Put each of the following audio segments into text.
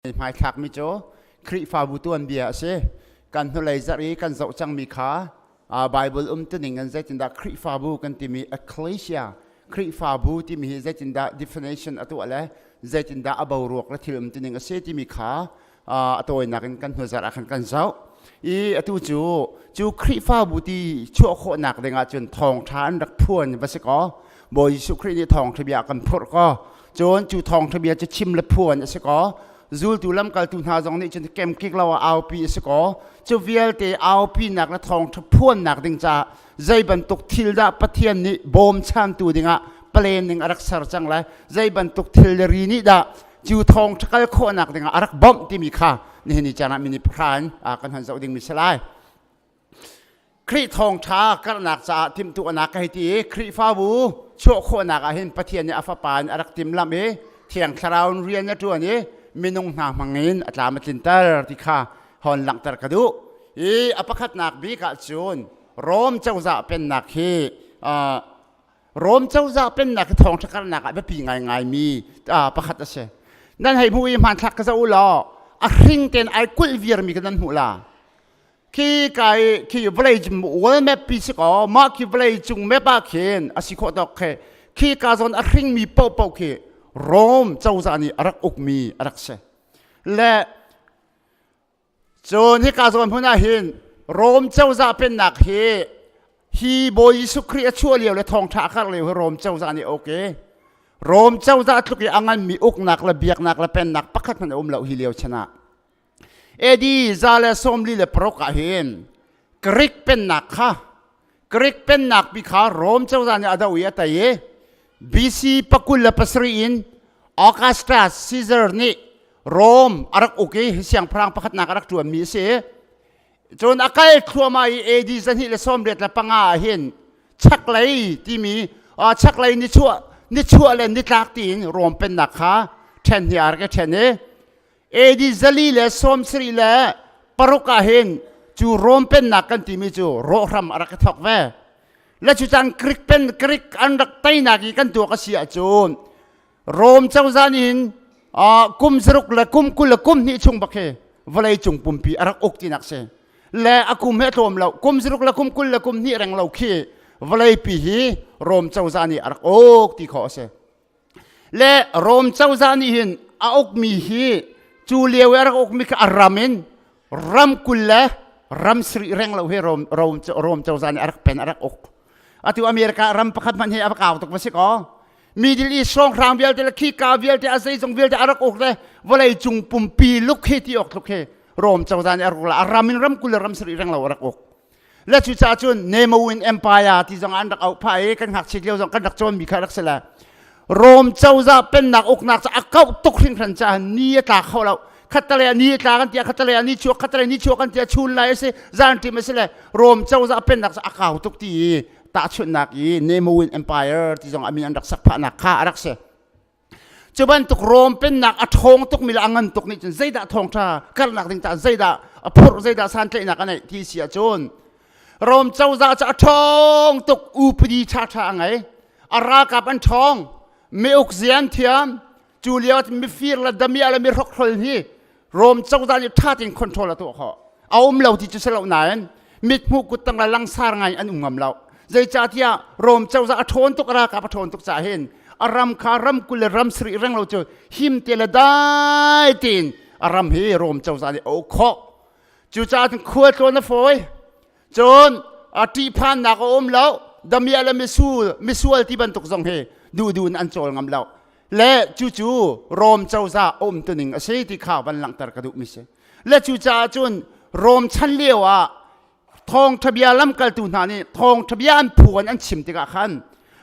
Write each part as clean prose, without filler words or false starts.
Hmaithlakmi cu Khrihfabu tuanbia a si. Kan hnulei zarh i kan zoh cangmi kha Bible umtuning in zeitindah Khrihfabu kan timi ecclesia Khrihfabu timi hi zeitindah definition a tuah le zeitindah a boruak le thil umtuning a si timi kha a tawinak in kan hnuzarh ah khan kan zoh. I atu cu cu Khrihfabu ti chuah khawhnak dingah cun thawngṭha an rak phuan va si kaw Bawi Jesuh Khrih nih thawngṭha bia a kan phurh kaw cun cu thawngṭha bia cu chim le phuan a si kaw zultu lamkaltu hna zong nih cun kemkik lo ah aupi a si kaw cu vialte aupinak le thawngṭha phuannak ding caah zei bantuk thil dah Pathian nih bawmchantu dingah plan ning a rak ser cang le zei bantuk thil le ri nih dah cu thawngṭha kal khawhnak dingah a rak bawmh timi kha nihin ni caan ah minute pahra in kan hon zoh dingmi si lai. Khrih thawngṭha karhnak caah timhtuahnak ka hei ti i Khrihfabu chuah khawhnak ah hin Pathian nih a Fapa in a rak timhlamh i Thiang Thlarau in rian a ṭuan i minung hna hmangin a tlam a tlinter ti kha hon langhter ka duh. I a pakhatnak bik ah cun Rom cozah pennak hi Rom cozah pennak hi thawngṭha karhnak ah biapi ngaingaimi pakhat a si. Nan hei hmuh i hmanthlak ka zoh u law a hring tein ai kulh viarmi kha nan hmuh la. Khi kai khi vawlei world map pi si ko mah khi vawlei cung map ah khin a si khawh tawk khi khi ka zawn a hringmi paohpaoh khi Rome cozah nih a rak ukmi a rak si le cun hika zawn hmun ah hin Rome cozah pennak hi hi Bawi Jesuh Khrih a chuah lio le thawngṭha a karh lio hi Rome cozah nih okay Rome cozah tluk i a nganmi uknak le biaknak le pennak pakhat hmanh a um lo hi lio chan ah AD 146 ah hin Greek pennak kha Greek pennak pi kha Rome cozah nih a doh i a tei i BC 27 in Augustus Caesar nih Rome a rak uk i siangpahrang pakhatnak a rak ṭuanmi a si. Cun a kal thluahmah i AD 285 ah hin chaklei timi chaklei nichuah nichuah le nitlak tiin Rome pennak kha ṭhen hi a rak i ṭhen i AD 476 ah hin cu Rom pennak kan timi cu rawhram a rak i thawk ve. Le cu caan Greek pen Greek an rak teinak i kan tuak a si ahcun Rom cozah nih hin kum zaruk le kum 20 le kum hnih chung bak hi vawlei cung pumpi a rak uk tinak si. Le a kum he a tlawm lo kum zaruk le kum 20 le kum hnih reng lo khi vawlei pi hi Rom cozah nih a rak uk ti khawh a si. Le Rom cozah nih hin a ukmi hi cu lio i a rak ukmi kha a ram in ram 20 le ram sarih reng lo hi Rom, Rom, Rom cozah nih a rak pen a rak uk. Atu America ram pakhat hmanh hi a va kau tuk va si kaw. Middle East hrawnghrang vialte le khika vialte a zeizong vialte a rak uk le vawlei cung pumpi luk hi ti awk tluk hi Rom cozah nih a rak uk la a ram in ram 20 le ram sarih reng lo a rak uk. Le cucaah cun Nemowin Empire ti zong an rak auh phah i kan ngakchiat lio zong kan rak cawnmi kha rak si le Rom cozah pennak uknak cu a kauh tuk hringhran caah ni a tla kho lo khattelei ah ni a tla kan tiah khattelei ah ni chuak khattelei ni chuak kan tiah chun lai a si zan ṭim a si le Rom cozah pennak cu a kau tuk ti i tahchunhnak i Nemowin Empire ti zong a min an rak sak phahnak kha a rak si. Cu bantuk Rom pennak a ṭhawng tukmi le a ngan tuk nih cun zeidah thawngṭha karhnak ding caah zeidah a phurh zeidah santlaihnak a neih ti si ahcun Rom cozah cu a ṭhawng tuk upadi ṭhaṭha a ngei a ralkap an ṭhawng miuk zia an thiam cu lio ah mifir le damiah le mihrokhrol hi Rom cozah nih ṭha tein control a tuah khawh a um lo ti cu si lo nain mithmuh kuttang le langsar ngai an um ngam lo zeicahtiah Rom cozah a ṭhawn tuk a ralkap a ṭhawn tuk caah hin a ram kha ram 20 le ram sarih reng lo cu him te le dai tein a ram hi Rom cozah nih a uk khawh cucaah cun khua tlawn a fawi cun a ṭihphannak a um lo damiah le misul misual ti bantuk zong hi duhduh in an cawl ngam lo le cucu Rom cozah a umtuning a si ti kha van langhter ka duhmi si le cucaah cun Rom chan lio ah thawngṭha bia lamkaltu hna nih thawngṭha bia an phuan an chim tikah khan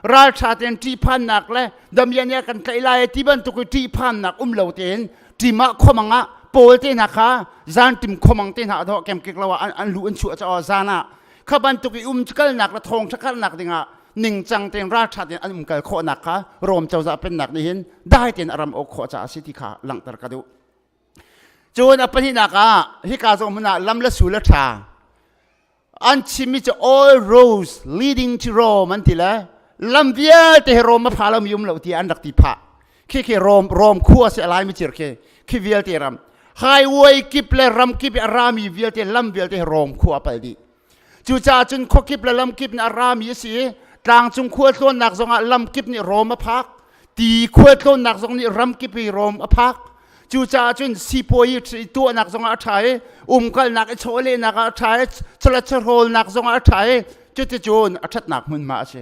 ralṭha tein ṭihphannak le damiah nih a kan tlaih lai ti bantuk i ṭihphannak um lo tein ṭim ah khuamang ah pawl te hna kha zanṭim khuamang te hna a dawh kemkik lo ah an lu an chuah caah zan ah kha bantuk i um kalnak le thawngṭha karhnak dingah ningcang tein ralṭha tein an umkal khawhnak kha Rom cozah pennak nih hin dai tein a ram awk khawh caah a si ti kha langhter ka duh. Cun a pahnihnak ah hika zong hmun ah lam le sul a ṭha. An chimmi cu all roads leading to Rome an ti le lam vialte hi Rome a pha lomi um lo ti an rak ti phah. Khi khi Rome Rome khua si a lai mi cir khi. Khi vialte ram highway kip le ram kip i a rami vialte lam vialte Rom khua a pal dih. Cucaah cun khuakip le lamkip nih a rami a si i tlangcung khualtlawnnak zongah lamkip nih Rom a phak, ti khualtlawnnak zong nih ramkip i Rom a phak. Cucaah cun sipuayi tuahnak zongah a ṭha i umkalnak i chawlehnak ah a ṭha i chawlet chawhrawlnak zongah a ṭha i cuticun a ṭhatnak hmunhma a si.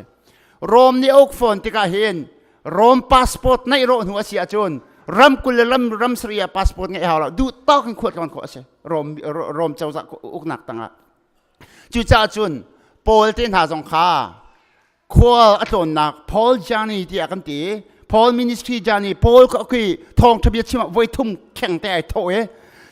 Rom nih a uk fawn tikah hin Rom passport neih rawh hnu a si ahcun ram 20 le ram ram sarih ah passport ngeih hau lo duh tawk in khualtlawn khawh a si Rom Rom cozah uknak tangah. Cucaah cun Paul te hna zong kha khual a tlawnnak Paul journey tiah kan ti. Paul ministry journey Paul ka khi thawngṭha bia chim ah voi thum kheng te ai thawh i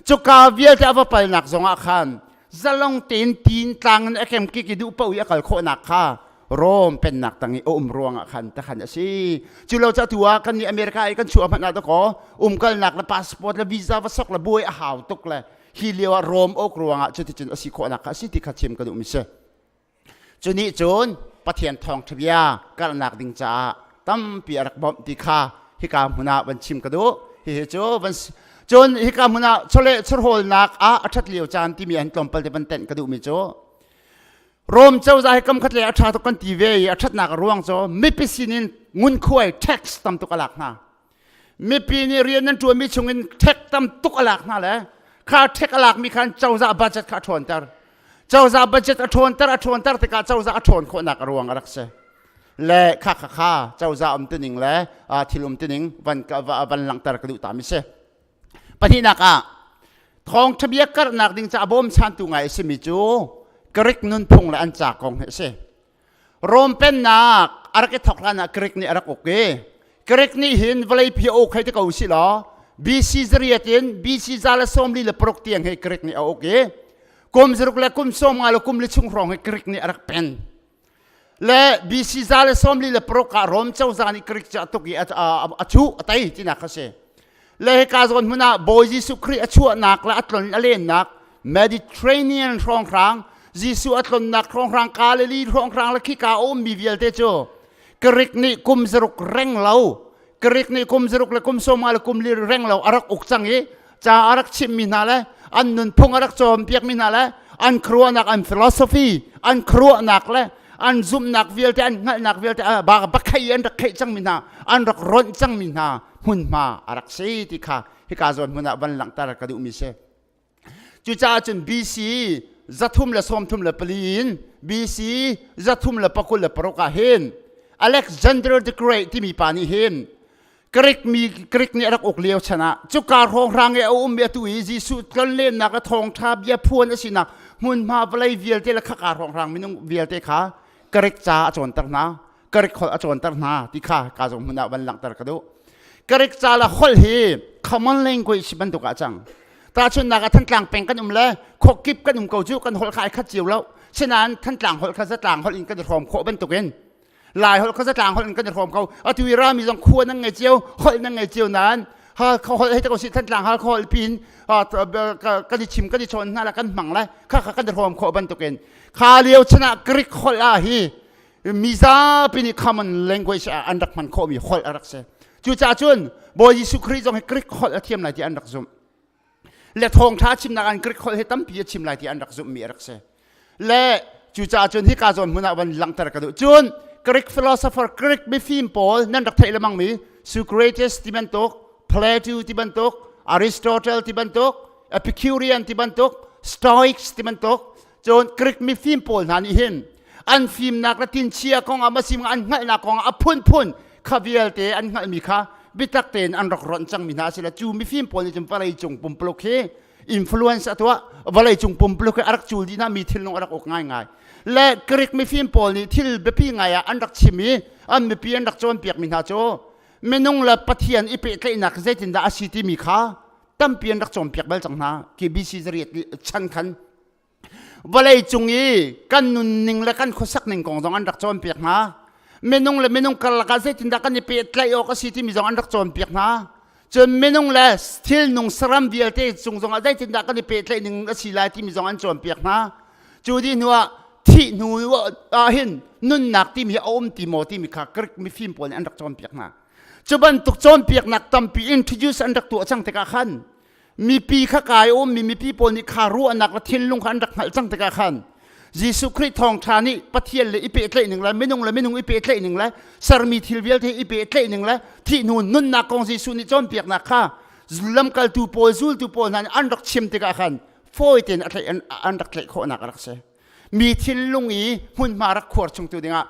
cuka vialte a va palnak zongah khan zalong tein tin tlang in a kemkik i duh paoh i a kal khawhnak kha Rom pennak tang i a um ruangah khan takhan a si. Cu lo ca tu ah kan nih America i kan chuah hmanh ah dakaw umkalnak le passport le visa va sok le buai a hau tuk le hi lio ah Rom ok ruangah cuticun a si khawhnak kha a si ti kha chim ka duhmi si. Cu nih cun Pathian thawngṭha bia karhnak ding caah tampi a rak bawmh ti kha hika hmun ah van chim ka duh. Hihi cu van cun hika hmun ah chawleh chawhrawlnak ah a ṭhat lio caan timi an tlawmpal te van tenh ka duhmi cu Rom cozah hi kam khat le a ṭha tuk kan ti ve i a ṭhatnak a ruang cu mipi sinin ngunkhuai tax tam tuk a lak hna. Mipi nih rian nan ṭuanmi chungin tax tam tuk a lak hna le kha tax a lakmi khan cozah budget kha a ṭhawnter. Cozah budget a ṭhawnter a ṭhawnter tikah cozah a ṭhawn khawhnak a ruang a rak si. Le kha kha kha cozah um tuning le thil um tuning van van langhter ka duh ta mi si. Pahnihnak ah thawngṭha bia karhnak ding caah bawmchantu ngai a simi cu Greek nunphung le an ca kong hi a si. Rom pennak a rak i thawk hlan ah Greek nih a rak uk i Greek nih hin vawleipi a uk hei ti ko usih law BC zariat in BC 146 tiang hi Greek nih a uk i kum zaruk le kum 50 le kum li chung hrawng hi Greek nih a rak pen. Le BC 146 ah Rom cozah nih Greek cu a tuk i a chuh a tei tinak kha si. Le hika zawn hmun ah Bawi Jesuh Khrih a chuahnak le a tlon a lennak Mediterranean hrawnghrang Jesuh a tlonnak hrawnghrang Galilee hrawnghrang le khika a ummi vialte cu Greek nih kum zaruk reng lo Greek nih kum zaruk le kum sawma le kum li reng lo a rak uk cang i ca a rak chimhmi hna le an nunphung a rak cawnpiakmi hna le an khuaruahnak an philosophy an khuaruahnak le an zumhnak vialte an hngalhnak vialte bakhei an rak kheih cangmi hna an rak ronh cangmi hna hmunhma a rak si ti kha hika zawn hmun ah van langhter ka duhmi si. Cucaah cun BC 334 in BC 326 ah hin Alexander the Great timi pa nih hin Greek mi Greek nih a rak uk lio chan ah cuka hrawnghrang i a ummi atu i Jesuh tlonlennak le thawngṭha bia phuan a sinak hmunhma vawlei vialte le khaka hrawnghrang minung vialte kha Greek ca a cawnter hna Greek holh a cawnter hna ti kha ka zong hmun ah van langhter ka duh Greek ca le holh hi common language bantuk ah cang tahchunhnak ah Thantlang peng kan um le khuakip kan um ko cu kan holh kha ai khat cio lo sinain Thantlang holh kha zatlang holh in kan i hrawm khawh bantukin Lai holh kha zatlang holh in kan i hrawm ko atu i rami zong khua nan ngei cio holh nan ngei cio nain Halkha holh hei te ko si Thantlang Halkha holh pin kan i chim kan i chawn hna la kan hmang le kha kha kan i hrawm khawh bantukin kha lio chan ah Greek holh ah hi mizapi nih common language ah an rak hman khawhmi holh a rak si cucaah cun Bawi Jesuh Khrih zong hi Greek holh a thiam lai ti an rak zumh le thawngṭha chimnak an Greek holh hi tampi a chim lai ti an rak zumhmi a rak si le cucaah cun hika zawn hmun ah van langhter ka duh cun Greek philosopher Greek mifim pawl nan rak theih lemang mi Socrates ti bantuk Plato ti bantuk Aristotle ti bantuk Epicurean ti bantuk Stoics ti bantuk Cun Greek mifim pawl hna nih hin an fimnak le tinchia kong ah masim an hngalhnak kong ah a phunphun kha vialte an hngalhmi kha biatak tein an rak ronh cangmi hna a si le cu mifim pawl nih cun vawlei cung pumpuluk hi influence a tuah vawlei cung pumpuluk hi a rak cul dih hna mi thinlung a rak uk ngaingai le Greek mifim pawl nih thil biapi ngai ah an rak chim i an mipi an rak cawnpiakmi hna cu minung le Pathian i pehtlaihnak zeitindah a si timi kha tampi an rak cawnpiak bal cang hna KBC zariat chan khan Vawlei cung i kan nunning le kan khuasak ning kong zong an rak cawnpiak hna. Minung le minung karlak ah zeitindah kan i pehtlaih awk a si timi zong an rak cawnpiak hna. Cun minung le thilnung saram vialte cung zongah zeitindah kan i pehtlaih ning a si lai timi zong an cawnpiak hna. Cu dih hnu ah thih hnu ah hin nunnak timi hi a um ti maw timi kha Greek mifim pawl nih an rak cawnpiak hna. Cu bantuk cawnpiaknak tampi introduce an rak tuah cang tikah khan mipi kha kai ummi mipi pawl nih kha ruahnak le thinlung kha an rak hngalh cang tikah khan Jesuh Khrih thawngṭha nih Pathian le i pehtlaih ning le minung le minung i pehtlaih ning le sermi thil vialte i pehtlaih ning le thih hnu nunnak kong Jesuh nih cawnpiaknak kha lamkaltu pawl zultu pawl hna nih an rak chim tikah khan fawi tein a tlaih an rak tlaih khawhnak a rak si. Mi thinlung i hmunhma rak khuar chungtu dingah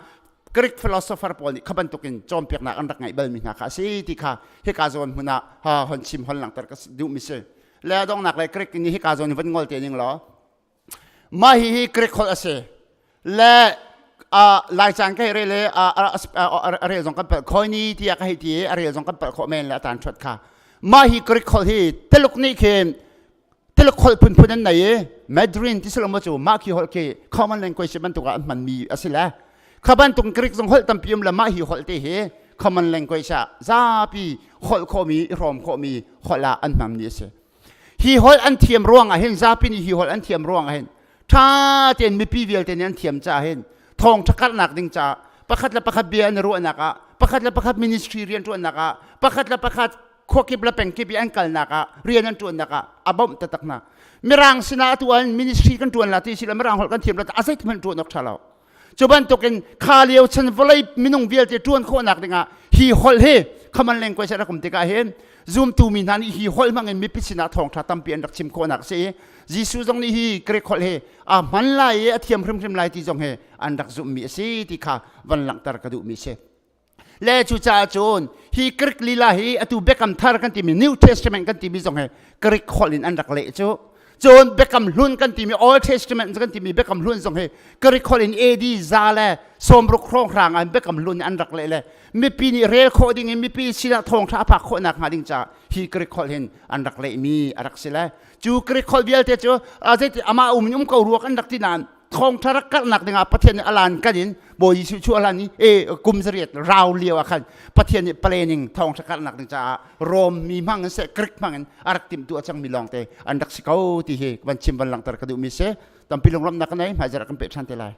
Greek philosopher pawl nih kha bantukin cawnpiaknak an rak ngeih balmi hna kha a si ti kha hika zawn hmun ah hon chim hon langhter ka duhmi si. Le donghnak le Greek nih hika zawn van ngol te ning law mah hi hi Greek holh a si. Le lai caan ka hei rel i a rel zong kan palh khoi ni tiah ka hei ti i a rel zong kan palh khawh men le a taan ṭhuat kha. Mah hi Greek holh hi Tuluk nih khin Tuluk holh phunphun an nei i Mandarin ti silo maw cu mah khi holh khi common language bantuk ah an hmanmi a si le kha bantuk Greek zong holh tampi um le mah hi holh te hi common language ah zapi holh khawhmi i hrawm khawhmi holh ah an hmanmi a si. Hi holh an thiam ruang ah hin zapi nih hi holh an thiam ruang ah hin ṭha tein mipi vialte nih an thiam caah hin thawngṭha karhnak ding caah pakhat le pakhat bia an i ruahnak ah pakhat le pakhat ministry rianṭuannak ah pakhat le pakhat khuakip le pengkip i an kalnak ah rian an ṭuannak ah a bawmh taktak hna. Mirang sinah atu ah ministry kan ṭuan la ti si le mirang holh kan thiam lo a zeithmanh ṭuan awk ṭha lo. Cu bantukin kha lio chan vawlei minung vialte ṭuan khawhnak dingah hi holh hi common language a rak um tikah hin zumtu mi hna nih hi holh hmangin mipi sinah thawngṭha tampi an rak chim khawhnak a si i Jesuh zong nih hi Greek holh hi a hman lai i a thiam hrimhrim lai ti zong hi an rak zumhmi a si ti kha van langhter ka duhmi a si. Le cucaah cun hi Greek lila hi atu Biakam Thar kan timi New Testament kan timi zong hi Greek holh in an rak leh cu. Cun Biakam Hlun kan timi Old Testament kan timi Biakam Hlun zong hi Greek holh in AD 160 hrawnghrang ah Biakam Hlun an rak leh le mipi nih rel khawh ding in mipi sinah thawngṭha a phak khawhnak hnga ding caah hi Greek holh hin an rak lehmi a rak si le cu Greek holh vialte cu zeiti amah um in um ko rua kan rak ti nain thawngṭha rak karhnak dingah Pathian nih alan kan in Bawi Jesuh chu alan i e kum zariat rau lio ah khan Pathian nih planning thawngṭha karhnak ding caah Rom mi hmang in seh Greek hmang in a rak timhtu a cangmi lawngte an rak si ko ti hi van chim van langhter ka duhmi si. Tampi lunglawmhnak ka nei hmaizarh kan peh ṭhan te lai.